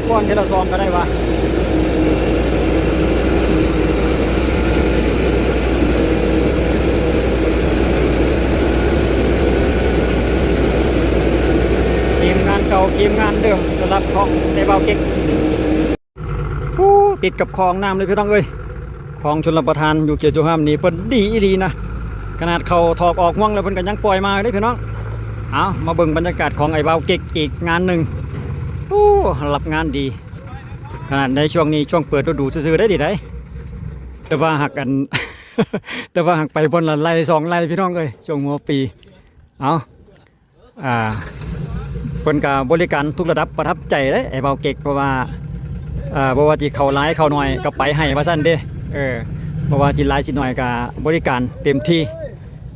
ກ່ອນເທື່ອລະສອງກໍໄດ້ວະ. ທີມງານເກົ່າ ທີມງານເດີມ ສຳລັບຂອງໄອ້ບ່າວເກັກ. ໂອ້ ຕິດກັບຄອງນ້ຳເລີຍພີ່ນ້ອງເອີຍ. ຄອງຊົນລະປະທານຢູ່ເຂດສົງຄາມນີ້ເພິ່ນດີອີ່ຫຼີນະ. ຂະໜາດເຂົາຖອກອອກຫ່ວງແລ້ວ ເພິ່ນກໍຍັງປ່ອຍມາເດ້ພີ່ນ້ອງ. ເອົາ ມາເບິ່ງບັນຍາກາດຂອງໄອ້ບ່າວເກັກອີກງານໜຶ່ງ. ໂອ້ ຮັບງານດີ. ຂະໜາດໃນຊ່ວງນີ້ ຊ່ວງເປີດລະດູຊື່ໆ ໄດ້ດີໃດ. ແຕ່ວ່າຫາກອັນ ແຕ່ວ່າຫາກໄປບ່ອນລະໄລ່ສອງໄລ່ພີ່ນ້ອງເອີຍ ຊ່ວງຫົວປີ. ເອົາ ອ່າ ເພິ່ນກໍບໍລິການທຸກລະດັບ ປະທັບໃຈເດ້ໄອ້ບ່າວເກັກ ເພາະວ່າ ເອີ ບໍ່ວ່າຊິເຂົ້າຫຼາຍເຂົ້າໜ້ອຍກໍໄປໃຫ້ວ່າຊັ້ນເດ້. ເອີ ບໍ່ວ່າຊິຫຼາຍຊິໜ້ອຍກໍບໍລິການເຕັມທີ່.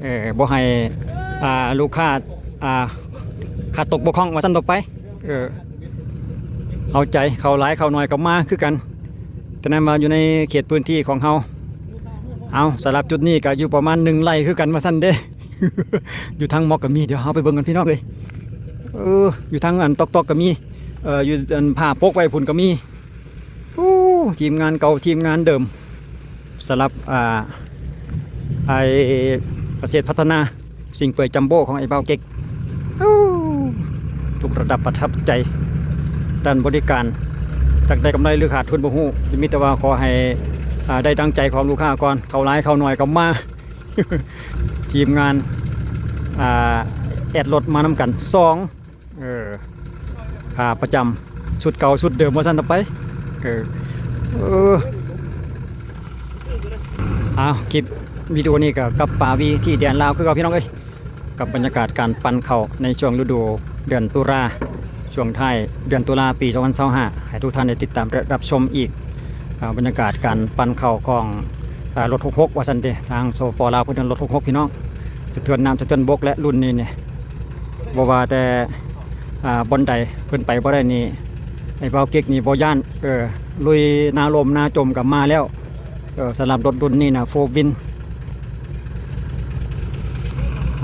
ເອີ ບໍ່ໃຫ້ ອ່າ ລູກຄ້າ ອ່າ ຂາດຕົກບົກຜ່ອງວ່າຊັ້ນຕໍ່ໄປ. ເອີ ເອົາໃຈ ເຂົ້າຫຼາຍເຂົ້າໜ້ອຍກໍມາຄືກັນ ແຕ່ນັ້ນວ່າຢູ່ໃນເຂດພື້ນທີ່ຂອງເຮົາ. ເອົາ ສຳລັບຈຸດນີ້ກໍຢູ່ປະມານໜຶ່ງໄລ່ຄືກັນວ່າຊັ້ນເດ້. ຢູ່ທາງໝອກກໍມີ ດຽວເຮົາໄປເບິ່ງກັນພີ່ນ້ອງເອີຍ. ເອີ ຢູ່ທາງອັນຕອກໆກໍມີ ເອີ ຢູ່ອັນຜ້າປົກໄວ້ພຸ້ນກໍມີ. ໂອ້ ທີມງານເກົ່າ ທີມງານເດີມ ສຳລັບ ອ່າ ໄອ້ກະເສດພັດທະນາ ຊິງເປືອຍຈັມໂບ້ຂອງໄອ້ບ່າວເກັກ. ໂອ້ ທຸກລະດັບປະທັບໃຈ ດ້ານບໍລິການ ຈັກໄດ້ກຳໄລຫຼືຂາດທຶນບໍ່ຮູ້ ມີແຕ່ວ່າຂໍໃຫ້ ອ່າ ໄດ້ດັ່ງໃຈຂອງລູກຄ້າກ່ອນ ເຂົ້າຫຼາຍເຂົ້າໜ້ອຍກໍມາ. ທີມງານ ອ່າ ແອັດລົດມານຳກັນສອງ ເອີ ຂາປະຈຳ ຊຸດເກົ່າຊຸດເດີມວ່າຊັ້ນຕໍ່ໄປ. ເອີ ເອີ ເອົາ ຄລິບວິດີໂອນີ້ກໍກັບປາວີທີ່ແດນລາວຄືເກົ່າພີ່ນ້ອງເອີຍ. ກັບບັນຍາກາດການປັ່ນເຂົ້າໃນຊ່ວງລະດູເດືອນຕຸລາ ຊ່ວງທ້າຍເດືອນຕຸລາປີສອງພັນຊາວຫ້າ ໃຫ້ທຸກທ່ານໄດ້ຕິດຕາມ ແລະ ຮັບຊົມອີກ. ອ່າ ບັນຍາກາດການປັ່ນເຂົ້າຂອງ ອ່າ ລົດຫົກຫົກວ່າຊັ້ນເດ ທາງ ສປປ ລາວ ເພິ່ນເອີ້ນລົດຫົກຫົກພີ່ນ້ອງ ສະເທືອນນ້ຳສະເທືອນບົກ ແລະ ລຸ້ນນີ້ນີ້ ບໍ່ວ່າແຕ່ ອ່າ ບ່ອນໃດເພິ່ນໄປບໍ່ໄດ້ນີ້ ໄອ້ບ່າວເກັກນີ້ບໍ່ຢ້ານ. ເອີ ລຸຍນາລົມນາຈົມກໍມາແລ້ວ. ເອີ ສຳລັບລົດລຸ້ນນີ້ນະ ໂຟວິນ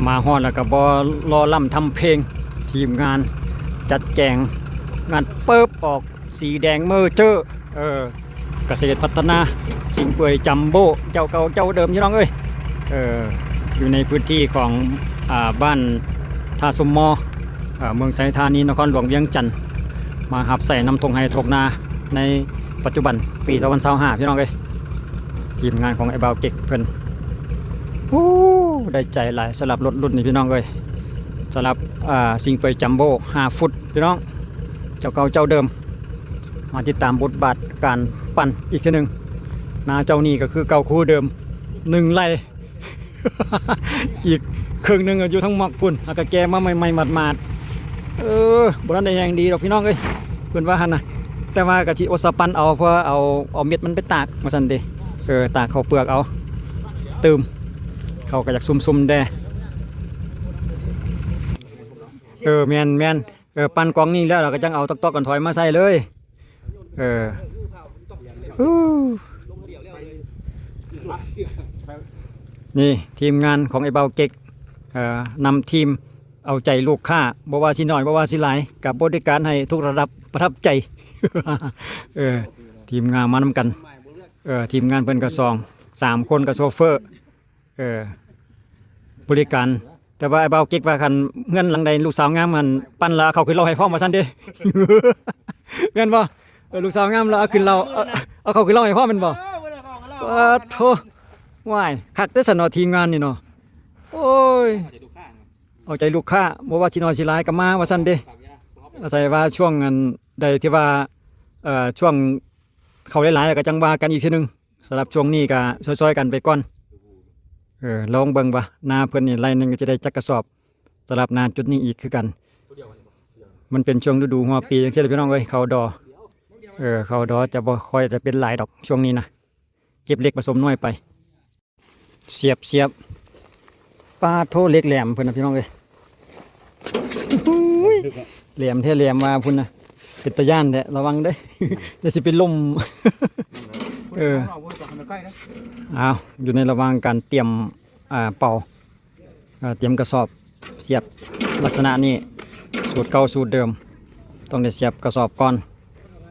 ມາຮອດແລ້ວກໍບໍ່ລໍລ້ຳທຳເພງ ທີມງານຈັດແຈງ ງັດປຶບ ອອກສີແດງເມີເຈີ. ເອີ ກະເສດພັດທະນາ ຊິງເປືອຍຈັມໂບ້ ເຈົ້າເກົ່າເຈົ້າເດີມພີ່ນ້ອງເອີຍ. ເອີ ຢູ່ໃນພື້ນທີ່ຂອງ ອ່າ ບ້ານທ່າສົມມໍ ເອີ ເມືອງໄຊທານີ ນະຄອນຫຼວງວຽງຈັນ ມາຮັບໃຊ້ນຳທົ່ງໄຮ່ທົ່ງນາໃນປັດຈຸບັນ ປີສອງພັນຊາວຫ້າ ພີ່ນ້ອງເອີຍ. ທີມງານຂອງໄອ້ບ່າວເກັກເພິ່ນ ໂອ້ ໄດ້ໃຈຫຼາຍສຳລັບລົດລຸ້ນນີ້ພີ່ນ້ອງເອີຍ. ສຳລັບ ອ່າ ຊິງເປີຍຈັມໂບ້ ຫ້າຟຸດພີ່ນ້ອງ ເຈົ້າເກົ່າເຈົ້າເດີມ. ມາຕິດຕາມບົດບາດການປັ່ນອີກເທື່ອໜຶ່ງ. ນາເຈົ້ານີ້ກໍຄືເກົ່າຄູ່ເດີມ ໜຶ່ງໄລ່ ອີກເຄິ່ງໜຶ່ງຢູ່ທາງໝອກພຸ້ນ ຫາກະແກ່ມາໃໝ່ໆໝາດໆ. ເອີ ບໍ່ທັນໄດ້ແຮງດີດອກພີ່ນ້ອງເອີຍ ເພິ່ນວ່າຫັ້ນນະ. ແຕ່ວ່າກໍຊິອົດສະປັ່ນເອົາ ເພື່ອເອົາ ເອົາເມັດມັນໄປຕາກວ່າຊັ້ນເດ. ເອີ ຕາກເຂົ້າເປືອກເອົາ ຕື່ມ ເຂົ້າກໍຢາກຊຸ່ມໆແດ່. ເອີ ແມ່ນໆ. ເອີ ປັ່ນກອງນີ້ແລ້ວ ລະກະຈັ່ງເອົາຕອກໆກັນຖອຍມາໃສ່ເລີຍ. ເອີ ນີ້ທີມງານຂອງໄອ້ບ່າວເກັກ ເອີ ນຳທີມເອົາໃຈລູກຄ້າ ບໍ່ວ່າຊິໜ້ອຍ ບໍ່ວ່າຊິຫຼາຍ ກະບໍລິການໃຫ້ທຸກລະດັບ ປະທັບໃຈ. ເອີ ທີມງານມານຳກັນ ເອີ ທີມງານເພິ່ນກະສອງ ສາມຄົນ ກະໂຊເຟີ ເອີ ບໍລິການ. ແຕ່ວ່າໄອ້ບ່າວເກັກວ່າ ຄັນເຮືອນຫຼັງໃດລູກສາວງາມ ອັນ ປັ່ນແລ້ວເອົາເຂົ້າຂຶ້ນເລົ້າໃຫ້ພ້ອມວ່າຊັ້ນເດ. ແມ່ນບໍ່? ເອີ ລູກສາວງາມແລ້ວເອົາຂຶ້ນເລົ້າ ເອົາ ເອົາເຂົ້າຂຶ້ນເລົ້າໃຫ້ພ້ອມແມ່ນບໍ່? ປາດໂທ ວ້າຍ ຄັກເດ້ຊັ້ນເນາະ ທີມງານນີ້ເນາະ. ໂອ້ຍ ເອົາໃຈລູກຄ້າ ບໍ່ວ່າຊິໜ້ອຍຊິຫຼາຍກໍມາວ່າຊັ້ນເດ. ອາໄສວ່າຊ່ວງອັນໃດທີ່ວ່າ ເອີ ຊ່ວງເຂົ້າຫຼາຍໆ ແລ້ວກໍຈັ່ງວ່າກັນອີກເທື່ອໜຶ່ງ. ສຳລັບຊ່ວງນີ້ກໍຊ່ອຍໆກັນໄປກ່ອນ. ເອີ ລອງເບິ່ງວ່ານາເພິ່ນນີ້ໄລ່ໜຶ່ງຈະໄດ້ຈັກກະສອບ. ສຳລັບນາຈຸດນີ້ອີກຄືກັນ ມັນເປັນຊ່ວງລະດູຫົວປີຈັ່ງຊີ້ແຫຼະພີ່ນ້ອງເອີຍ. ເຂົ້າດໍ ເອີ ເຂົ້າດໍຈະບໍ່ຄ່ອຍຈະເປັນຫຼາຍດອກຊ່ວງນີ້ນະ ເກັບເລັກປະສົມນ້ອຍໄປ. ສຽບ ສຽບ ປາດໂທ ເຫຼັກແຫຼມເພິ່ນນະພີ່ນ້ອງເອີຍ. ໂອ້ຍ ແຫຼມແທ້ແຫຼມວ່າພຸ້ນນະ ເປັນຕາຢ້ານແທ້ ລະວັງເດີ້ ຢ່າຊິໄປລົ້ມ. ເອີ ອ້າວ ຢູ່ໃນລະຫວ່າງການຕຽມ ອ່າ ເປົາ ເອີ ຕຽມກະສອບ ສຽບລັກສະນະນີ້ ສູດເກົ່າສູດເດີມ ຕ້ອງໄດ້ສຽບກະສອບກ່ອນ.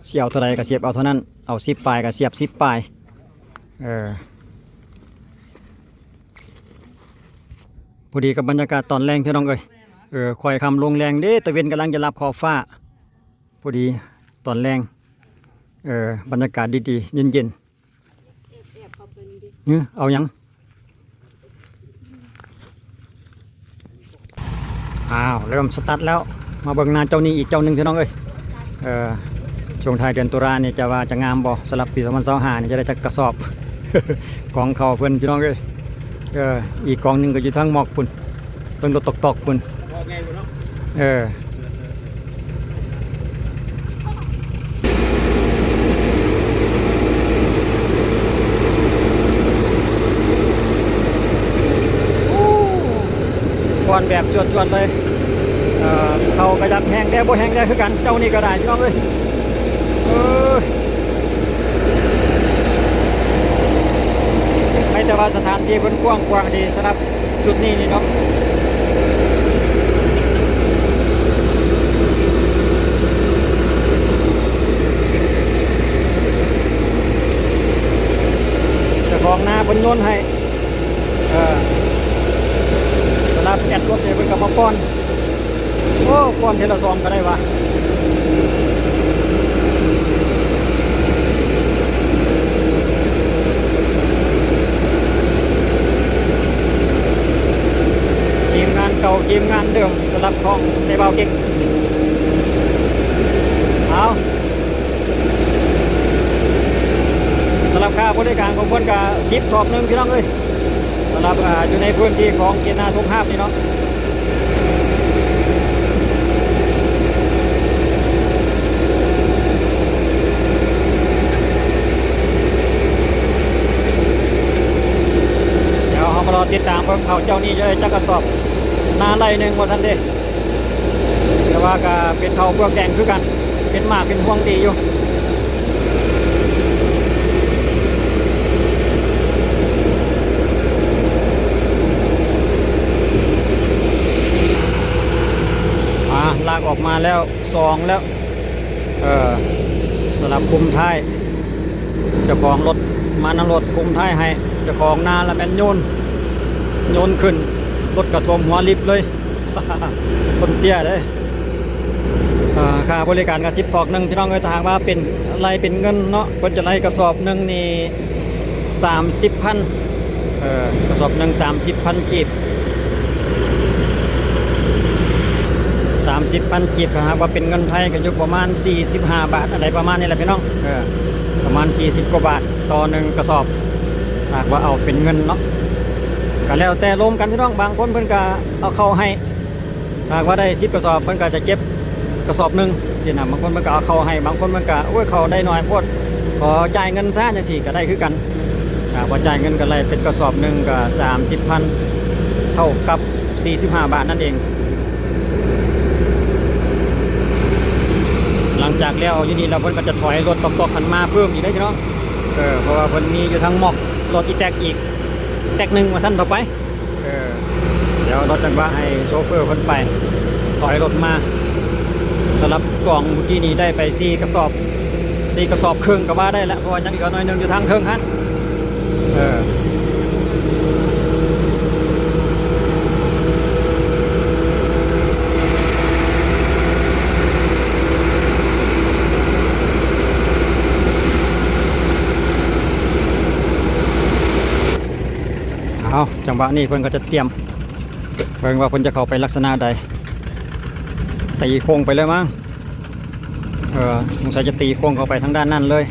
ຊິເອົາເທົ່າໃດກໍສຽບເອົາເທົ່ານັ້ນ ເອົາສິບປາຍກໍສຽບສິບປາຍ. ເອີ ພໍດີກັບບັນຍາກາດຕອນແລງ ພີ່ນ້ອງເອີຍ. ເອີ ຄ່ອຍຄ່ຳລົງແລງເດ້ ຕາເວັນກຳລັງຈະລັບຂອບຟ້າ ພໍດີຕອນແລງ. ເອີ ບັນຍາກາດດີໆ ເຢັນໆ. ແອບໆ ເຂົ້າໄປນີ້ເດ້ ເອີ ເອົາຫຍັງ? ອ້າວ ເລີ່ມສະຕາດແລ້ວ. ມາເບິ່ງໜ້າເຈົ້ານີ້ອີກເຈົ້າໜຶ່ງ ພີ່ນ້ອງເອີຍ. ເອີ ຊ່ວງທ້າຍເດືອນຕຸລານີ້ ຈະວ່າຈະງາມບໍ່? ສຳລັບປີສອງພັນຊາວຫ້ານີ້ ຈະໄດ້ຈັກກະສອບ? ກອງເຂົ້າເພິ່ນ ພີ່ນ້ອງເອີຍ. ເອີ ອີກກອງໜຶ່ງກໍຢູ່ທາງໝອກພຸ້ນ ເບິ່ງລົດຕອກໆ ພຸ້ນ. ເອີ ຄວັນແບບຈວດໆ ເລີຍ. ເອີ ເຂົ້າກະຢາກແຫ້ງແດ່ ບໍ່ແຫ້ງແດ່ຄືກັນ ເຈົ້ານີ້ກະໄດ້ ພີ່ນ້ອງເອີຍ. ເອີ ໃຫ້ແຕ່ວ່າສະຖານທີ່ເພິ່ນກວ້າງຂວາງດີ ສຳລັບຈຸດນີ້ນີ້ເນາະ. ເຈົ້າຂອງນາເພິ່ນໂຍນໃຫ້ ເອີ ສຳລັບແອັດລົດນີ້ເພິ່ນກະມາປ້ອນ. ໂອ້ ປ້ອນເທື່ອລະສອງກະໄດ້ຫວາ. ທີມງານເກົ່າ ທີມງານເດີມ ສຳລັບຂອງໄອ້ບ່າວເກັກ. ເອົາ ສຳລັບຄ່າບໍລິການຂອງເພິ່ນກະສິບສອບໜຶ່ງ ພີ່ນ້ອງເອີຍ. ສຳລັບ ອ່າ ຢູ່ໃນພື້ນທີ່ຂອງເຂດນາສົງຄາມນີ້ເນາະ. ດຽວເຮົາມາລໍຕິດຕາມເບິ່ງເຂົ້າເຈົ້ານີ້ຈະໄດ້ຈັກກະສອບ ນາໄລ່ໜຶ່ງວ່າຊັ້ນເດ. ແຕ່ວ່າກະເປັນເຂົ້າເປືອກແດງຄືກັນ ເປັນໝາກເປັນພວງດີຢູ່. ອາ ລາກອອກມາແລ້ວສອງແລ້ວ. ເອີ ສຳລັບຄຸມທ້າຍ ເຈົ້າຂອງລົດມານຳລົດຄຸມທ້າຍໃຫ້ ເຈົ້າຂອງນາລະແມ່ນໂຍນ ໂຍນຂຶ້ນ ລົດກະຖ້ວມຫົວລິບເລີຍ. ຄົນເຕ້ຍເດ້. ເອີ ຄ່າບໍລິການກະສິບສອບໜຶ່ງ ພີ່ນ້ອງເອີຍ. ຖ້າຫາກວ່າເປັນ ໄລ່ເປັນເງິນເນາະ ເພິ່ນຈະໄລ່ກະສອບໜຶ່ງນີ້ສາມສິບພັນ ເອີ ກະສອບໜຶ່ງສາມສິບພັນກີບ ສາມສິບພັນກີບ ຖ້າຫາກວ່າເປັນເງິນໄທກະຢູ່ປະມານສີ່ສິບຫ້າບາດ ອັນໃດປະມານນີ້ແຫຼະ ພີ່ນ້ອງ. ເອີ ປະມານສີ່ສິບກວ່າບາດຕໍ່ໜຶ່ງກະສອບ ຖ້າຫາກວ່າເອົາເປັນເງິນເນາະ. ກະແລ້ວແຕ່ລົມກັນ ພີ່ນ້ອງ. ບາງຄົນເພິ່ນກະເອົາເຂົ້າໃຫ້ ຖ້າຫາກວ່າໄດ້ສິບກະສອບ ເພິ່ນກະຈະເກັບກະສອບໜຶ່ງຊີ້ນະ. ບາງຄົນເພິ່ນກະເອົາເຂົ້າໃຫ້ ບາງຄົນເພິ່ນກະ ໂອ້ຍ ເຂົ້າໄດ້ໜ້ອຍໂພດ ຂໍຈ່າຍເງິນຊະ ຈັ່ງຊີ້ກະໄດ້ຄືກັນ. ຖ້າຫາກວ່າຈ່າຍເງິນກະໄລ່ເປັນກະສອບໜຶ່ງກະສາມສິບພັນ ເທົ່າກັບສີ່ສິບຫ້າບາດນັ້ນເອງ. ຫຼັງຈາກແລ້ວຢູ່ນີ້ແລ້ວ ເພິ່ນກະຈະຖອຍລົດຕອກໆຫັ້ນມາເພີ່ມອີກເດ້ ພີ່ນ້ອງ. ເອີ ເພາະວ່າເພິ່ນມີຢູ່ທາງໝອກ ລົດອີແຕັກອີກ ແຕັກໜຶ່ງວ່າຊັ້ນ ຕໍ່ໄປ. ເອີ ດຽວລໍຈັງຫວະໃຫ້ໂຊເຟີເພິ່ນໄປຖອຍລົດມາ. ສຳລັບກອງມື້ກີ້ນີ້ໄດ້ໄປສີ່ກະສອບ ສີ່ກະສອບເຄິ່ງກະວ່າໄດ້ລະ ເພາະວ່າຍັງອີກໜ້ອຍໜຶ່ງຢູ່ທາງເທິງຫັ້ນ. ເອີ ເອົາ ຈັງຫວະນີ້ເພິ່ນກະຈະຕຽມ ເບິ່ງວ່າເພິ່ນຈະເຂົ້າໄປລັກສະນະໃດ ຕີໂຄ້ງໄປເລີຍມັ້ງ. ເອີ ສົງໄສຈະຕີໂຄ້ງເຂົ້າໄປທາງດ້ານນັ້ນເລີຍ.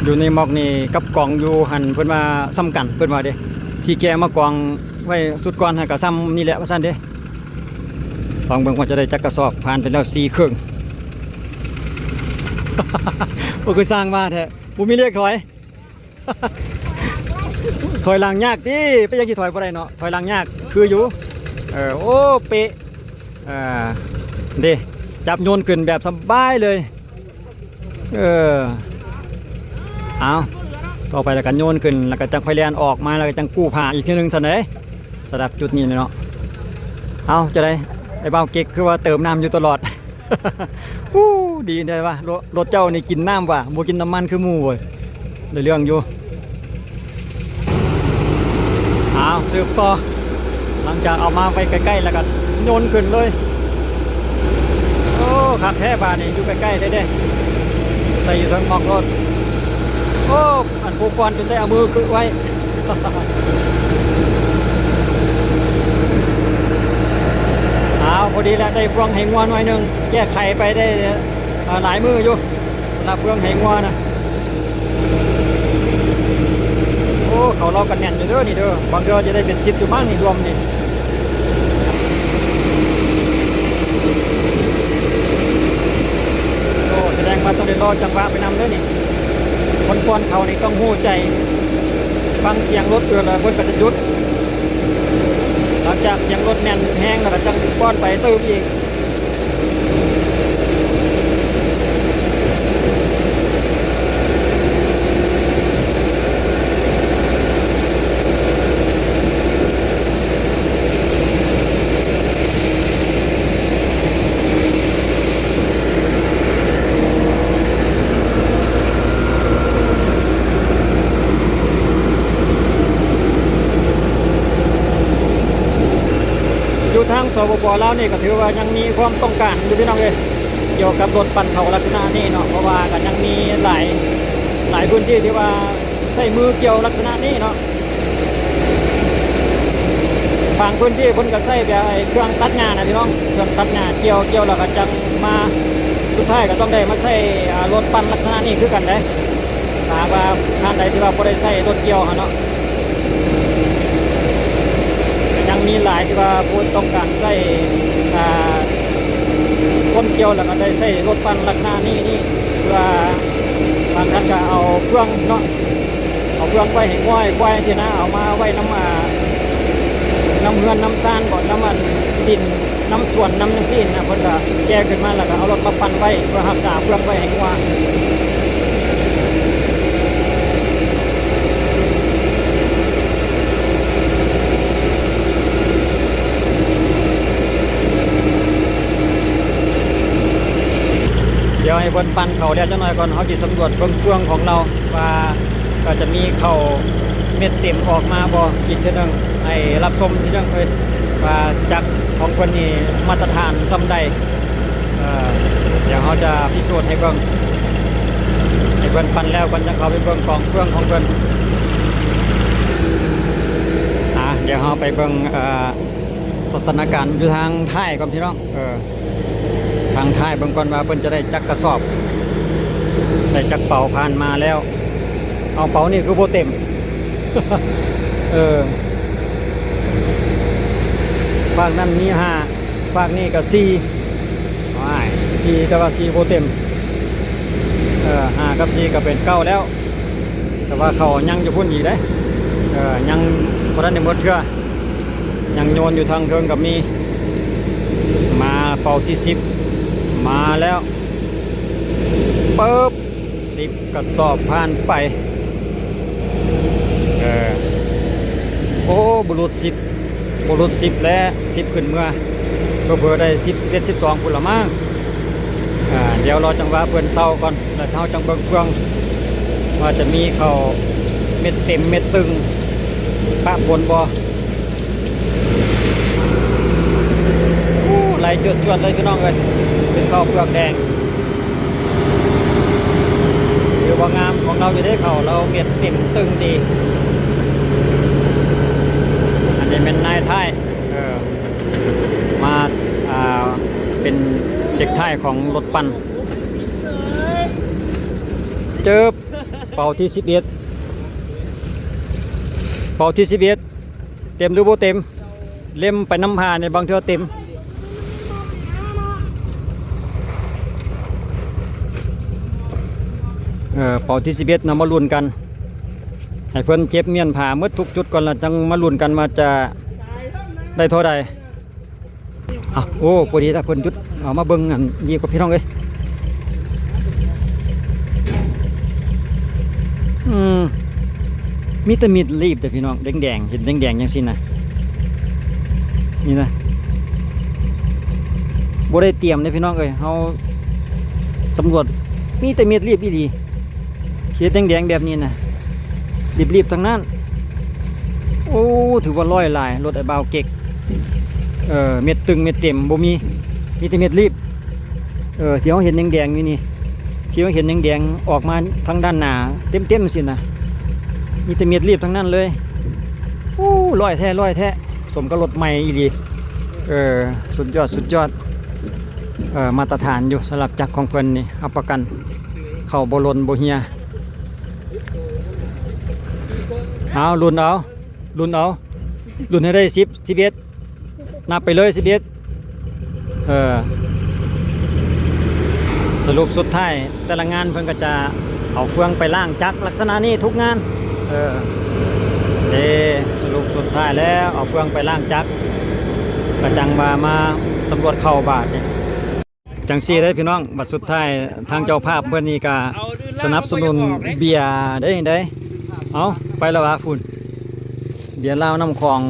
ຢູ່ໃນໝອກນີ້ກັບກອງຢູ່ຫັ້ນ ເພິ່ນວ່າສ່ຳກັນ ເພິ່ນວ່າເດ້. ທີ່ແກມາກອງໄວ້ຊຸດກ່ອນຫັ້ນກະສ່ຳນີ້ແຫຼະວ່າຊັ້ນເດ້. ລອງເບິ່ງວ່າຈະໄດ້ຈັກກະສອບ. ຜ່ານໄປແລ້ວສີ່ເຄິ່ງ. ໂອ້ ຄືຊ່າງວ່າແທ້ ບໍ່ມີເລກຖອຍ. ຖອຍຫຼັງຍາກຕິ ເປັນຫຍັງຊິຖອຍບໍ່ໄດ້ເນາະ ຖອຍຫຼັງຍາກ ຄືຢູ່. ເອີ ໂອ້ ເປະ ເອີ ເດ້ ຈັບໂຍນຂຶ້ນແບບສະບາຍເລີຍ. ເອີ ເອົາ ຕໍ່ໄປແລ້ວກະໂຍນຂຶ້ນ ແລ້ວກະຈັ່ງຄ່ອຍແລ່ນອອກມາ ແລ້ວກະຈັ່ງກູ້ຜ້າອີກເທື່ອໜຶ່ງຊັ້ນເດ້. ສຳລັບຈຸດນີ້ເນາະ ເອົາ ຈັ່ງໃດ ອ້ບ່າວເກັກຄືວ່າເຕີມນ້ຳຢູ່ຕະຫຼອດ. ໂອ້ ດີແທ້ວ່າ ລົ- ລົດເຈົ້ານີ້ກິນນ້ຳວ່າ ບໍ່ກິນນ້ຳມັນຄືໝູ່ເວີຍ ໄດ້ເລື່ອງຢູ່. ອ້າວ ສືບຕໍ່ ຫຼັງຈາກເອົາມາໄວ້ໃກ້ໆ ແລ້ວກໍໂຍນຂຶ້ນເລີຍ. ໂອ້ ຄັກແທ້ບາດນີ້ ຢູ່ໃກ້ໆ ເດ້ໆ ໃສ່ຢູ່ເທິງໝອກໂລດ. ໂອ້ ອັນຜູ້ກ່ອນຈົນໄດ້ເອົາມືຄຶໄວ້. ອ້າວ ພໍດີແຫຼະ ໄດ້ເຟືອງໃຫ້ງົວໜ້ອຍໜຶ່ງ ແກ້ໄຂໄປໄດ້ ເອີ ຫຼາຍມື້ຢູ່ ສຳລັບເຟືອງໃຫ້ງົວນະ. ໂອ້ ເຂົາລອກກັນແໜ້ນຢູ່ເດີນີ້ເດີ ບາງເທື່ອຈະໄດ້ເປັນສິບຢູ່ມັ້ງນີ້ ລວມນີ້. ໂອ້ ສະແດງວ່າຕ້ອງໄດ້ລໍຈັງຫວະໄປນຳເດີນີ້. ຄົນປ້ອນເຂົ້ານີ້ຕ້ອງຮູ້ໃຈ ຟັງສຽງລົດເອື້ອນແລ້ວເພິ່ນກໍຈະຢຸດ. ຫຼັງຈາກສຽງລົດແໜ້ນແຮງແລ້ວກໍຈັ່ງປ້ອນໄປຕື່ມອີກ. ຢູ່ທາງ ສປປ ລາວນີ້ກໍຖືວ່າຍັງມີຄວາມຕ້ອງການຢູ່ ພີ່ນ້ອງເອີຍ ກ່ຽວກັບລົດປັ່ນເຂົ້າລັກສະນະນີ້ເນາະ ເພາະວ່າກໍຍັງມີຫຼາຍ ຫຼາຍພື້ນທີ່ທີ່ວ່າໃຊ້ມືກ່ຽວລັກສະນະນີ້ເນາະ. ບາງພື້ນທີ່ເພິ່ນກໍໃຊ້ແບບໄອ້ເຄື່ອງຕັດຫຍ້ານະພີ່ນ້ອງ ເຄື່ອງຕັດຫຍ້າກ່ຽວ ກ່ຽວແລ້ວກໍຈັ່ງມາ ສຸດທ້າຍກໍຕ້ອງໄດ້ມາໃຊ້ ອາ ລົດປັ່ນລັກສະນະນີ້ຄືກັນເດ້ ຖ້າຫາກວ່າທ່ານໃດທີ່ວ່າບໍ່ໄດ້ໃຊ້ລົດກ່ຽວຫັ້ນເນາະ. ກໍຍັງມີຫຼາຍທີ່ວ່າຜູ້ຕ້ອງການໃຊ້ ອາ ຄົນກ່ຽວແລ້ວກໍໄດ້ໃຊ້ລົດປັ່ນລັກສະນະນີ້ ນີ້ ຄືວ່າບາງທ່ານກໍເອົາເຟືອງເນາະ ເອົາເຟືອງໄວ້ໃຫ້ງົວໃຫ້ຄວາຍຊີ້ນະ ເອົາມາໄວ້ນຳ ອາ ນຳເຮືອນນຳຊານບໍ ນຳອັນດິນ ນຳສວນນຳຈັ່ງຊີ້ນະ ເພິ່ນກໍແກ່ຂຶ້ນມາແລ້ວກໍເອົາລົດມາປັ່ນໄວ້ ເພື່ອຮັກສາເຟືອງໄວ້ໃຫ້ງົວ. ດຽວໃຫ້ເພິ່ນປັ່ນເຂົ້າແລ້ວຈັກໜ້ອຍກ່ອນ ເຮົາຊິສຳຫຼວດເບິ່ງເຟືອງຂອງລາວວ່າ ກໍຈະມີເຂົ້າເມັດເຕັມອອກມາບໍ່ ອີກເທື່ອໜຶ່ງ ໃຫ້ຮັບຊົມເທື່ອໜຶ່ງເລີຍ ວ່າຈັກຂອງເພິ່ນນີ້ມາດຕະຖານສ່ຳໃດ. ເອີ ດຽວເຮົາຈະພິສູດໃຫ້ເບິ່ງ ໃຫ້ເພິ່ນປັ່ນແລ້ວກ່ອນ ຈັ່ງເຂົ້າໄປເບິ່ງກອງເຟືອງຂອງເພິ່ນ. ອາ ດຽວເຮົາໄປເບິ່ງ ເອີ ສະຖານະການຢູ່ທາງທ້າຍກ່ອນ ພີ່ນ້ອງ ເອີ ທາງທ້າຍເບິ່ງກ່ອນວ່າເພິ່ນຈະໄດ້ຈັກກະສອບ ໄດ້ຈັກເປົາຜ່ານມາແລ້ວ. ເອົາ ເປົານີ້ຄືບໍ່ເຕັມ ເອີ ຟາກນັ້ນມີຫ້າ ຟາກນີ້ກໍສີ່ ວ້າຍ ສີ່ ແຕ່ວ່າສີ່ບໍ່ເຕັມ ເອີ ຫ້າກັບສີ່ກໍເປັນເກົ້າແລ້ວ ແຕ່ວ່າເຂົາຍັງຢູ່ພຸ້ນອີກເດ້ ເອີ ຍັງບໍ່ທັນໄດ້ໝົດເທື່ອ ຍັງໂຍນຢູ່ທາງເທິງກໍມີ. ມາເປົາທີສິບ ມາແລ້ວ ປຶບ ສິບກະສອບຜ່ານໄປ ເອີ ໂອ້ ບໍ່ຫຼຸດສິບ ບໍ່ຫຼຸດສິບແລ້ວ ສິບຂຶ້ນເມືອ ເຜີໆໄດ້ສິບ ສິບເອັດ ສິບສອງພຸ້ນລະມັ້ງ. ອາ ດຽວລໍຈັງຫວະເພິ່ນເຊົາກ່ອນ ແລ້ວເຮົາຈັ່ງເບິ່ງເຟືອງ ວ່າຈະມີເຂົ້າເມັດເຕັມເມັດຕຶງປະປົນບໍ່. ໂອ້ ໄຫຼຈວດໆເລີຍພີ່ນ້ອງເອີຍ ເປັນເຂົ້າເປືອກແດງ ຖືວ່າງາມຂອງລາວຢູ່ເດ້ ເຂົ້າລາວເມັດເຕັມຕຶງດີ. ອັນນີ້ແມ່ນນາຍທ້າຍ ເອີ ມາ ອ່າ ເປັນເຈັກທ້າຍຂອງລົດປັ່ນ ເຈີບ ເປົາທີສິບເອັດ ເປົາທີສິບເອັດ ເຕັມຫຼືບໍ່ເຕັມ ເລັມໄປນຳຜ້ານີ້ບາງເທື່ອເຕັມ ເອີ ເປົາທີສິບເອັດນຳມາລຸ້ນກັນ ໃຫ້ເພິ່ນເກັບມ້ຽນຜ້າໝົດທຸກຈຸດກ່ອນ ແລ້ວຈັ່ງມາລຸ້ນກັນວ່າຈະໄດ້ເທົ່າໃດ. ອ້າວ ໂອ້ ພໍດີລະເພິ່ນຢຸດ ເອົາມາເບິ່ງອັນນີ້ກ່ອນພີ່ນ້ອງເອີຍ. ອືມ ມີແຕ່ມິດລີບເດ້ພີ່ນ້ອງ ແດງໆ ເຫັນແດງໆ ຈັ່ງຊີ້ນະ ນີ້ນະ. ບໍ່ໄດ້ຕຽມເດ້ພີ່ນ້ອງເອີຍ, ເຮົາສຳຫຼວດມີແຕ່ເມັດລີບອີ່ຫຼີ. ເຮັດແດງໆແບບນີ້ນະ ລີບໆທັງນັ້ນ. ໂອ້ ຖືວ່າຫຼອຍຫຼາຍ ລົດອ້າຍບ່າວເກັກ. ເອີ ເມັດຕຶງເມັດເຕັມບໍ່ມີ, ມີແຕ່ເມັດລີບ. ເອີ ທີ່ເຮົາເຫັນແດງໆຢູ່ນີ້ ທີ່ເຮົາເຫັນແດງໆອອກມາທາງດ້ານໜ້າເຕັມໆຊີ້ນະ ມີແຕ່ເມັດລີບທັງນັ້ນເລີຍ. ໂອ້ ຫຼອຍແທ້ ຫຼອຍແທ້. ສົມກັບລົດໃໝ່ອີ່ຫຼີ. ເອີ ສຸດຍອດ ສຸດຍອດ. ເອີ ມາດຕະຖານຢູ່ ສຳລັບຈັກຂອງເພິ່ນນີ້ ຮັບປະກັນເຂົ້າບໍ່ຫຼົ່ນບໍ່ເຫ່ຍ. ເອົາ ລຸ້ນເອົາ ລຸ້ນເອົາ ລຸ້ນໃຫ້ໄດ້ສິບ ສິບເອັດ ນັບໄປເລີຍສິບເອັດ. ເອີ ສະຫຼຸບສຸດທ້າຍ ແຕ່ລະງານເພິ່ນກໍຈະເອົາເຟືອງໄປລ້າງຈັກລັກສະນະນີ້ທຸກງານ. ເອີ ເດ້ ສະຫຼຸບສຸດທ້າຍແລ້ວ ເອົາເຟືອງໄປລ້າງຈັກ ກະຈັ່ງວ່າມາສຳຫຼວດເຂົ້າບາດນີ້. ຈັ່ງຊີ້ເດ້ພີ່ນ້ອງ, ບັດສຸດທ້າຍທາງເຈົ້າພາບເພິ່ນນີ້ກະສະໜັບສະໜູນເບຍເດ້ ເດ້. ເອົາ ໄປແລ້ວຫວາ ພຸ້ນ ເບຍລາວນ້ຳຂອງ.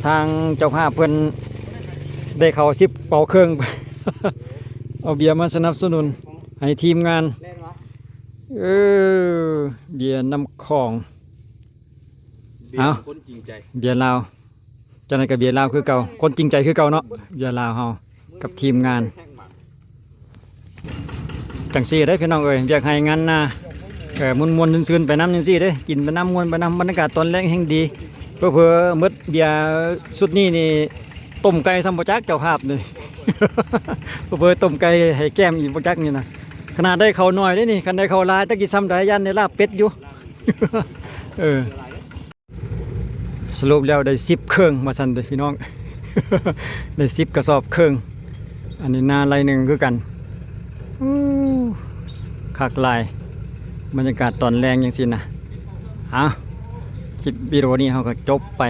ທາງເຈົ້າພາບເພິ່ນໄດ້ເຂົ້າສິບເປົາເຄິ່ງ ເອົາເບຍມາສະໜັບສະໜູນໃຫ້ທີມງານ. ເອີ ເບຍນ້ຳຂອງ. ເບຍ ເອົາ ຄົນຈິງໃຈ ເບຍລາວ. ຈັ່ງໃດກໍເບຍລາວຄືເກົ່າ, ຄົນຈິງໃຈຄືເກົ່າເນາະ ເບຍລາວເຮົາກັບທີມງານ. ຈັ່ງຊີ້ເດ້ພີ່ນ້ອງເອີຍ, ວຽກໄຮ່ງານນາ ເອີ ມ່ວນໆຊື່ນໆໄປນຳຈັ່ງຊີ້ເດ້, ກິນໄປນຳ ມ່ວນໄປນຳ. ບັນຍາກາດຕອນແລງແຮ່ງດີ, ເຜີໆໝົດເບຍຊຸດນີ້ນີ້ ຕົ້ມໄກ່ຊ້ຳບໍ່ຈັກເຈົ້າພາບນີ້. ເຜີໆຕົ້ມໄກ່ໃຫ້ແກ້ມອີກບໍ່ຈັກນີ້ນະ. ຂະໜາດໄດ້ເຂົ້າໜ້ອຍເດ້ນີ້, ຄັນໄດ້ເຂົ້າຫຼາຍຈັກຊິຊ້ຳໃດ, ຢ້ານໄດ້ລາບເປັດຢູ່. ເອີ. ສະຫຼຸບແລ້ວໄດ້ສິບເຄິ່ງວ່າຊັ້ນເດ້ພີ່ນ້ອງ, ໄດ້ສິບກະສອບເຄິ່ງ. ອັນນີ້ນາໄລ່ໜຶ່ງຄືກັນ. ໂອ້ ຄັກຫຼາຍ ບັນຍາກາດຕອນແລງຈັ່ງຊີ້ນະ. ເອົາ ຄລິບວິດີໂອນີ້ເຮົາກໍຈົບໄປ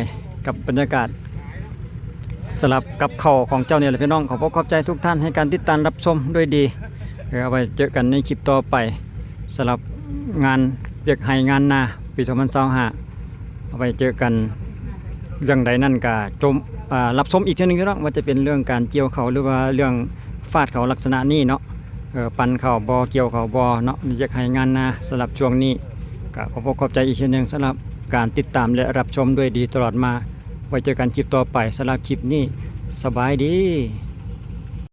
ກັບບັນຍາກາດສຳລັບກັບເຂົ້າຂອງເຈົ້ານີ້ແຫຼະພີ່ນ້ອງ. ຂອບອົກຂອບໃຈທຸກທ່ານໃຫ້ການຕິດຕາມຮັບຊົມດ້ວຍດີ. ເອີ ເອົາໄວ້ເຈີກັນໃນຄລິບຕໍ່ໄປ ສຳລັບງານວຽກໄຮ່ງານນາ ປີສອງພັນຊາວຫ້າ ເອົາໄວ້ເຈີກັນເລື່ອງໃດນັ້ນກະຈົ່ມ ອາ ຮັບຊົມອີກເທື່ອໜຶ່ງເນາະ, ວ່າຈະເປັນເລື່ອງການກ່ຽວເຂົ້າ ຫຼືວ່າເລື່ອງຟາດເຂົ້າລັກສະນະນີ້ເນາະ, ເອີ ປັ່ນເຂົ້າບໍ່ ກ່ຽວເຂົ້າບໍ່ເນາະ, ວຽກໄຮ່ງານນາ. ສຳລັບຊ່ວງນີ້ກະຂອບອົກຂອບໃຈອີກເທື່ອໜຶ່ງ ສຳລັບການຕິດຕາມ ແລະ ຮັບຊົມດ້ວຍດີຕະຫຼອດມາ. ໄວ້ເຈີກັນຄລິບຕໍ່ໄປ. ສຳລັບຄລິບນີ້ ສະບາຍດີ.